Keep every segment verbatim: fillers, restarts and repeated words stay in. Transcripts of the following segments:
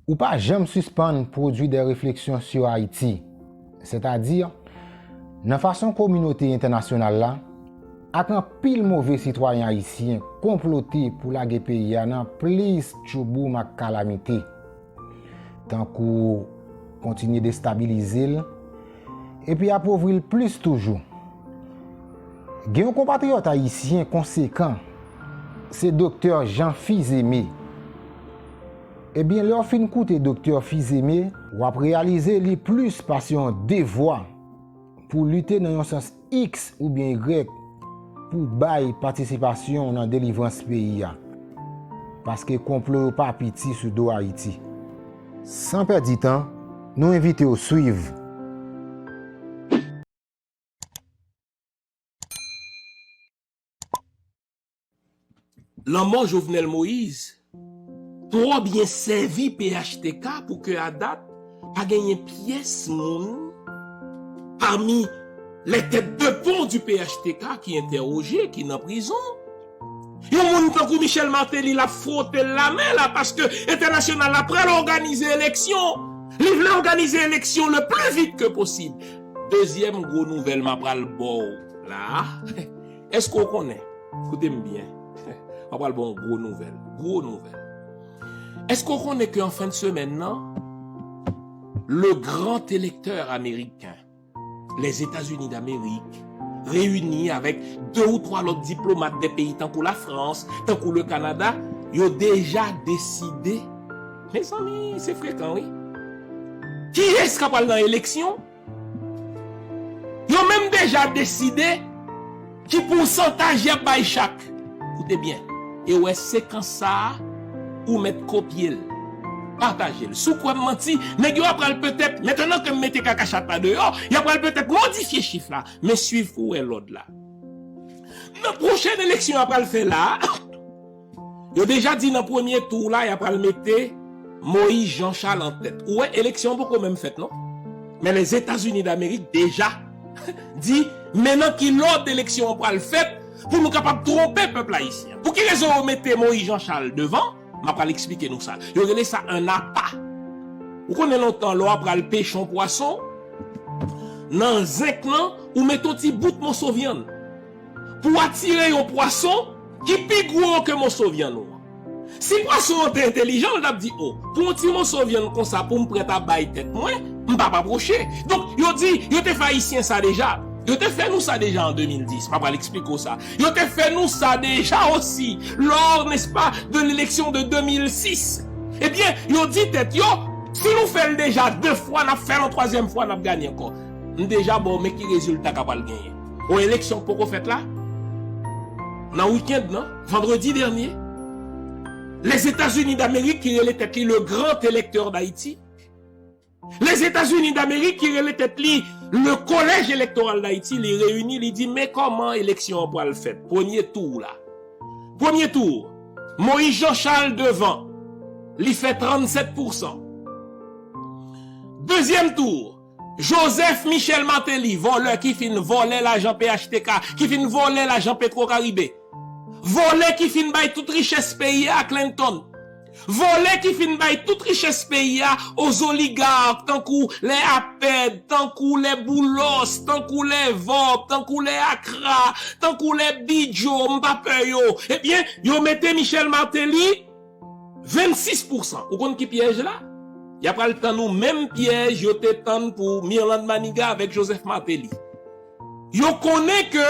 Ou pa janm sispann pwodui de refleksyon sur Haïti, sètadi nan fason kominote entènasyonal la ak anpil move sitwayen ayisyen konplote pou lage peyi a nan plis tchouboum ak kalamite, tankou kontinye destabilize l epi apovri l plis toujou. Gen yon konpatriyòt ayisyen konsekan, se Doktè Jean Fils-Aimé. Ebyen, lè w fin koute Doktè Fils-Aimé, w ap reyalize li plis pase yon devwa pou lite nan yon sans X oubyen Y pou bay patisipasyon w nan delivrans peyi a. Paske konplo yo pa piti sou do Ayiti. San pèdi tan, nou envite w swiv. Lanmò Jovenel Moïse twò byen sèvi P H T K pou ke a dat pa genyen pyès moun pami les têtes de pont du P H T K ki entèwoje, ki nan prizon. Yon moun tankou Michel Martelly l ap fwote l lamen la paske entènasyonal la pral òganize eleksyon. Li vle òganize eleksyon le plus vite que possible. Dezyèm gwo nouvèl m ap pral ba w la. Èske w konnen? Koute m byen. M ap pral ba w yon gwo nouvèl. Gwo nouvèl. Èske w konnen ke an fen de semèn nan, le grand électeur américain, les États-Unis d'Amérique, reyini avèk de ou twa lòt diplomat de peyi tankou Lafrans, tankou le Kanada, yo deja deside. Mezanmi, se frekan, wi. Kiyès k ap pral nan eleksyon? Yo menm deja deside ki pousantaj y ap bay chak. Koute byen. E w wè sekans sa a, ou mèt kopye l. Pataje l. Si w kwè m manti, nèg yo ap pral petèt, mentnan ke m mete kaka chat la deyò, y ap pral petèt modifye chif la. Men swiv pou w wè lòd la. Nan pwochèn eleksyon y ap pral fè la a, yo deja di nan premye tou la, y ap pral mete Moïse Jean Charles an tèt. Ou wè, eleksyon an poko menm fèt, non. Men Lèzetazini Damerik deja di, men nan ki lòd eleksyon an pral fèt pou nou kapab twonpe pèp ayisyen an. Pou ki rezon yo mete Moïse Jean Charles devan? M ap pral eksplike nou sa. Yo rele sa un appât. Ou konnen lontan, lè w ap pral peche yon pwason, nan zenk lan, ou mete yon ti bout moso vyann pou atire yon pwason ki pi gwo ke moso vyann ou an. Si pwason an te entelijan, l t ap di, "O, pou yon ti moso vyann konsa, pou m prèt ap bay tèt mwen, m p ap apwoche." Donk, yo di, yo te fè Ayisyen sa deja. Yo te fè nou sa deja an de mil dis. M ap pral eksplike w sa. Yo te fè nou sa deja osi, lors, n'est-ce pas, de l'élection de de mil sis. Ebyen, yo di tèt yo, si nou fè l deja de fwa, n ap fè l yon twazyèm fwa, n ap ganye ankò. M deja ba w men ki rezilta k ap pral genyen. Yon eleksyon k poko fèt la, nan wikenn nan, vandredi dènye, Lèzetazini Damerik ki rele tèt li le grand électeur d'Haïti, Lèzetazini Damerik ki rele tèt li le Collège électoral d'Haïti, li reyini, li di, men kòman eleksyon an pral fèt. Premye tou la. Premye tou, Moïse Jean Charles devan, li fè trannsèt pousan. Dezyèm tou, Joseph Michel Martelly, vòlè ki fin vòlè lajan P H T K, ki fin vòlè lajan Petro Caribe, vòlè ki fin bay tout richès peyi a Clinton, vòlè ki fin bay tout richès peyi a aux oligarques, tankou les Apèd, tankou les Boulos, tankou les Vorbe, tankou les Accra, tankou les Bidjo, m pa pè yo. Ebyen, yo mete Michel Martelly vennsis pousan. Ou konn ki pyèj la? Y ap pral tann ou menm pyèj yo te tann pou Mirlande Manigat avèk Joseph Martelly. Yo konnen ke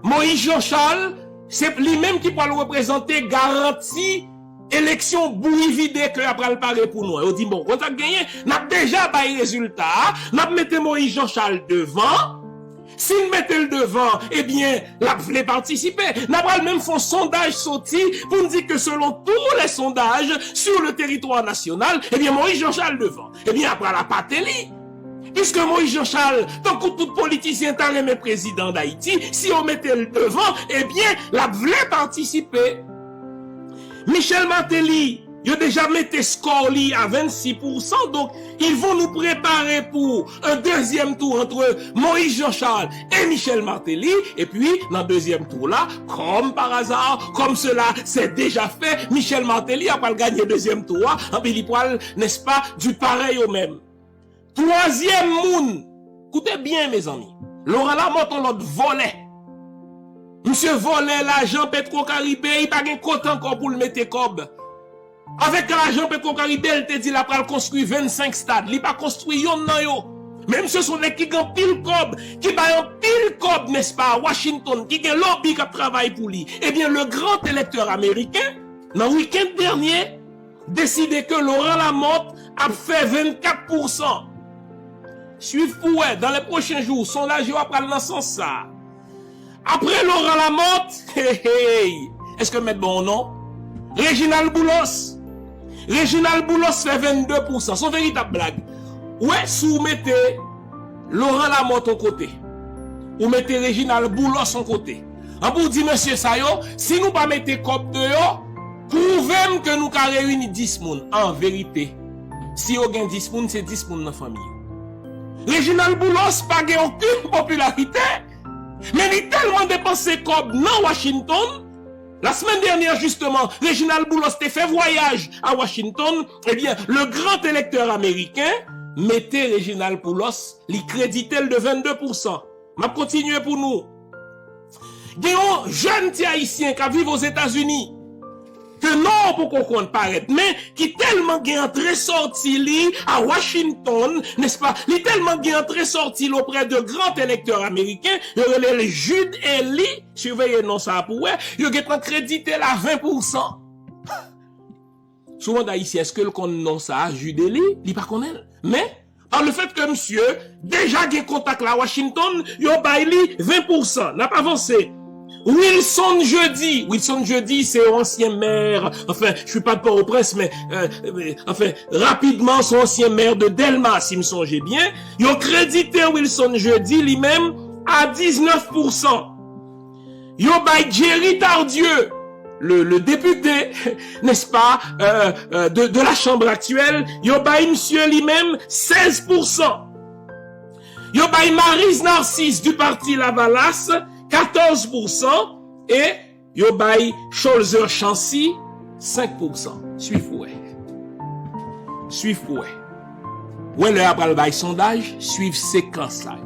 Moïse Jean Charles, se li menm ki pral reprezante garanti eleksyon bouyi vide ke y ap pral pare pou nou an. Yo di, bon, konn sa k genyen, n ap deja bay rezilta a, n ap mete Moïse Jean Charles devan. Si n mete l devan, ebyen, l ap vle patisipe. N ap pral menm fè yon sondaj soti pou n di ke selon tous les sondages sur le territoire national, ebyen, Moïse Jean Charles devan. Ebyen, ap pral apate li. Piske Moïse Jean Charles, tankou tout politisyen ta renmen prezidan Dayiti, si yo mete l devan, ebyen, l ap vle patisipe. Michel Martelly, Yo deja mete score li a vennsis pousan, donk ils vont nous préparer pour un deuxième tour entre Moïse Jean-Charles et Michel Martelly, epi nan dezyèm tou la, comme par hasard, comme cela c'est déjà fait, Michel Martelly a pral ganye dezyèm tou a, anpi li pral, n'est-ce pas, du pareil au même. Twazyèm moun, koute byen mezanmi, Laurent Lamothe on lòt vòlè. Misye vòlè lajan Petro Caribe, li pa gen kòt ankò pou l mete kòb. Avèk lajan Petro Caribe, l te di l ap pral konstwi vennsenk stad. Li pa konstwi yonn nan yo. Men misye se yon nèg ki gen anpil kòb, ki bay anpil kòb, nèspa, a Washington, ki gen lobby k ap travay pou li. Ebyen, le grand électeur américain, nan wikenn dènye, deside ke Laurent Lamothe ap fè vennkat pousan. Swiv pou wè, dans les prochains jours, sondaj yo ap pral nan sans sa. Apre Laurent Lamothe, hey, hey, èske m mèt ba w non? Reginald Boulos. Reginald Boulos fè vennde pousan. Se yon veritab blag. Ou wè, si w mete Laurent Lamothe yon kote, ou mete Reginald Boulos yon kote, anpi w di mesye sa yo, si nou pa mete kòb deyò, pwouve m ke nou ka reyini dis moun. An verite, si yo gen dis moun, se dis moun nan fanmi yo. Reginald Boulos pa gen okenn popilarite, men li tèlman depanse kòb nan Washington. La semaine dernière, justement, Reginald Boulos te fè vwayaj a Washington. Ebyen, le grand électeur américain mete Reginald Boulos, li kredite l de vennde pousan. M ap kontinye pou nou. Gen yon jèn ti Ayisyen k ap viv Ozetazini, ke non poko konn parèt, men ki tèlman gen antre sòti li a Washington, nèspa, li tèlman gen antre sòti l oprè de gran elektè ameriken, yo rele l Jude Élie, siveye non sa a pou wè, yo gentan kredite l a ven pousan. Sou mande Ayisyen, èske l konn non sa a, Jude Élie? Li pa konnen l. Men, pa le fèt ke misye deja gen kontak la Washington, yo bay li ven pousan. N ap avanse. Wilson Jeudi. Wilson Jeudi, se yon ansyen mè, enfin, je suis pas de Port-au-Prince, men, euh, euh, enfin, rapidman, se yon ansyen mè de Dèlma, si m sonje byen. Yo kredite Wilson Jeudi, li menm, a diznèf pousan. Yo bay Jerry Tardieu, le, le député, n'est-ce pas, euh, euh, de, de la Chambre actuelle, yo bay misye li menm sèz pousan. Yo bay Maryse Narcisse du parti Lavalas katòz pousan e yo bay Cholzer Chancy senk pousan. Swiv pou wè. Swiv pou wè. Wè lè y ap pral bay sondaj, swiv sekans sa yo.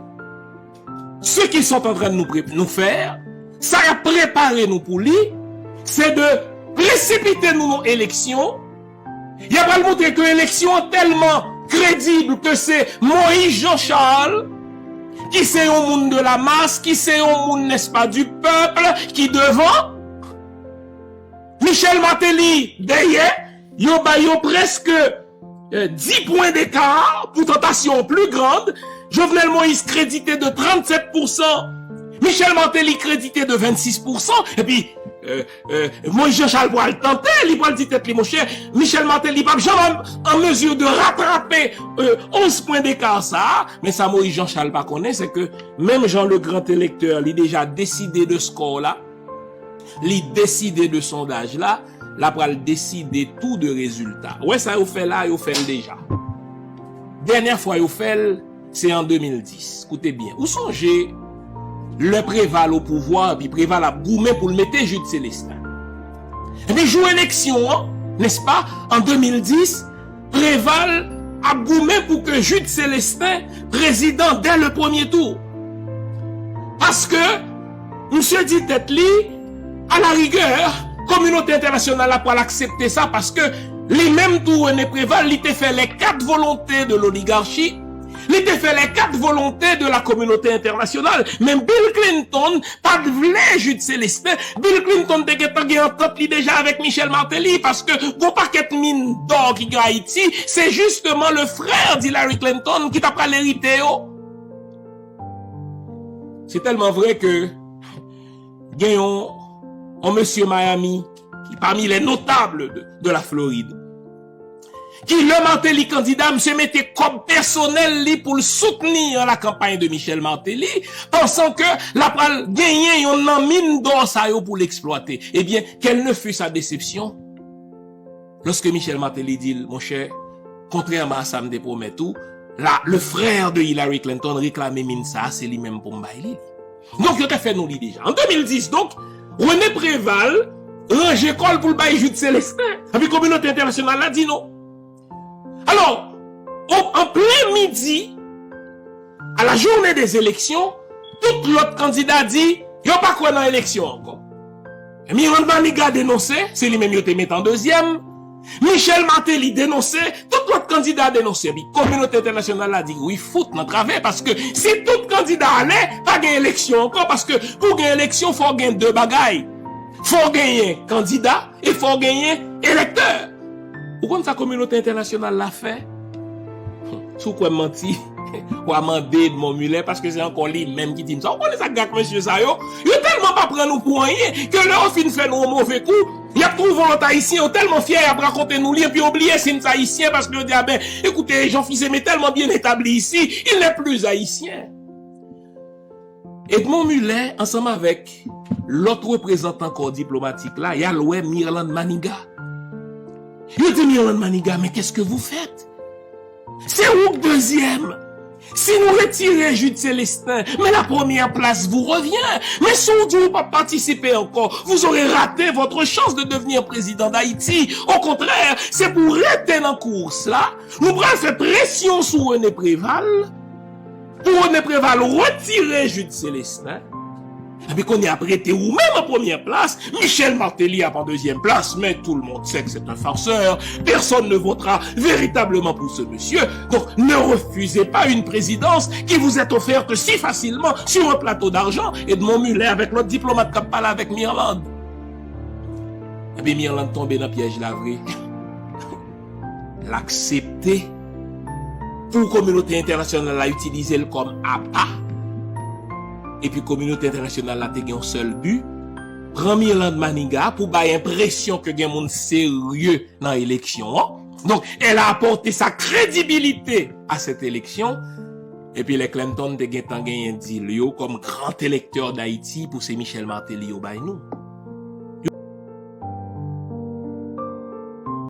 Ce qu'ils sont en train de nous, pré- nous faire, sa y ap prepare nou pou li, se de presipite nou nan eleksyon. Y ap pral montre ke eleksyon an tèlman kredib ke se Moïse Jean Charles, ki se yon moun de la masse, ki se yon moun, n'est-ce pas, du peuple, ki devan. Michel Martelly, dèyè, yo ba yo prèske euh, dis points d'écart, pourtant tension plus grande. Jovenel Moïse kredite de tranntsèt pousan. Michel Martelly kredite de vennsis pousan. Epi, euh, euh, Moïse Jean Charles pral tante, li pral di tèt li, monchè, Michel Martelly p ap janm an, an mezi de ratrape euh, onz pwen deka sa a. Men sa Moïse Jean Charles pa konnen, se ke menm jan le grand électeur, li deja deside de score la, li deside de sondaj la, l ap pral deside tou de rezilta. Ou wè sa yo fè la, yo fè l deja. Dènyè fwa yo fè l, se an de mil dis. Koute byen. Ou sonje, lè Préval o pouvwa, epi Préval ap goumen pou l mete Jude Célestin. Epi jou eleksyon an, nèspa, an de mil dis, Préval ap goumen pou ke Jude Célestin prezidan dès le premier tour. Paske misye di tèt li, à la rigueur, kominote entènasyonal la pral aksepte sa, paske li menm tou, René Préval, li te fè les quatre volontés de l'oligarchie, li te fè les quatre volontés de la communauté internationale. Men Bill Clinton pa t vle Jude Célestin. Bill Clinton te gentan gen antant li deja avèk Michel Martelly, paske gon pakèt min dò ki gen Ayiti, se justement le frère d'Hillary Clinton ki ta pral erite yo. Se tèlman vre ke gen yon, yon mesye Miami ki parmi les notables de, de la Floride, ki lè Martelly kandida, misye mete kòb pèsonèl li pou l soutni an la campagne de Michel Martelly, pansan ke l ap pral genyen yonn nan min dò sa yo pou l eksplwate. Ebyen, quelle ne fut sa déception? Lòske Michel Martelly di l, monchè, kontrèman a sa m te pwomèt ou, la, le frère de Hillary Clinton reklame min sa a, se li menm pou m bay li. Donk, yo te fè nou li deja. An de mil dis, donk, René Préval ranje kò l pou l bay Jude Célestin. Epi kominote entènasyonal la di non. Alò, o, an plen midi, à la journée des élections, tout lòt kandida di yo pa kwè nan eleksyon ankò. Mirlande Manigat denonse, se li menm yo te met an dezyèm. Michel Martelly denonse, tout lòt kandida denonse. Epi kominote entènasyonal la di wi, fout nan travè, paske si tout kandida ale, pa gen eleksyon ankò, paske pou gen eleksyon, fò gen de bagay. Fò genyen kandida e fò genyen elektè. Ou konn sa kominote entènasyonal la fè? Si w kwè m manti, w a mande Edmond Muller, paske se ankò li menm ki di m sa. Ou konnen sa k gen ak mesye sa yo? Yo tèlman pa pran nou pou anyen, ke lè yo fin fè nou yon move kou, y ap twouve yon lòt Ayisyen, yo tèlman fyè, y ap rakonte nou li, epi yo bliye si n se Ayisyen, paske yo di, a ben, écoutez, Jean Fils-Aimé est tellement bien établi ici, il n'est plus Haïtien. Edmond Muller, ansanm avèk lòt reprezantan kò diplomatik la, y al wè Mirlande Manigat. Yo di Mirlande Manigat, mais qu'est-ce que vous faites? Se ou k dezyèm. Si nou retire Jude Célestin, mais la première place vous revient. Men si w di w p ap patisipe ankò, vous aurez raté votre chance de devenir président d'Haïti. Au contraire, se pou w rete nan kous la. Nou pral fè presyon sou René Préval, pou René Préval retire Jude Célestin. Epi kounye a ap rete ou menm an premyè plas, Michel Martelly ap an dezyèm plas, mais tout le monde sait que c'est un farceur, personne ne votera véritablement pour ce monsieur, donc ne refusez pas une présidence qui vous est offerte si facilement sur un plateau d'argent. Edmond Muller avèk lòt diplomat k ap pale avèk Mirlande. Epi Mirlande tonbe nan pyèj la vre. L aksepte pou kominote entènasyonal la itilize l kòm apa. Epi kominote entènasyonal la te gen yon sèl bi, pran Mirlande Manigat pou bay enpresyon ke gen moun serye nan eleksyon an. Donc, elle a apporté sa crédibilité à cette élection. Epi lè Clinton te gentan genyen deal yo kòm grand électeur d'Haïti, pou se Michel Martelly yo bay nou.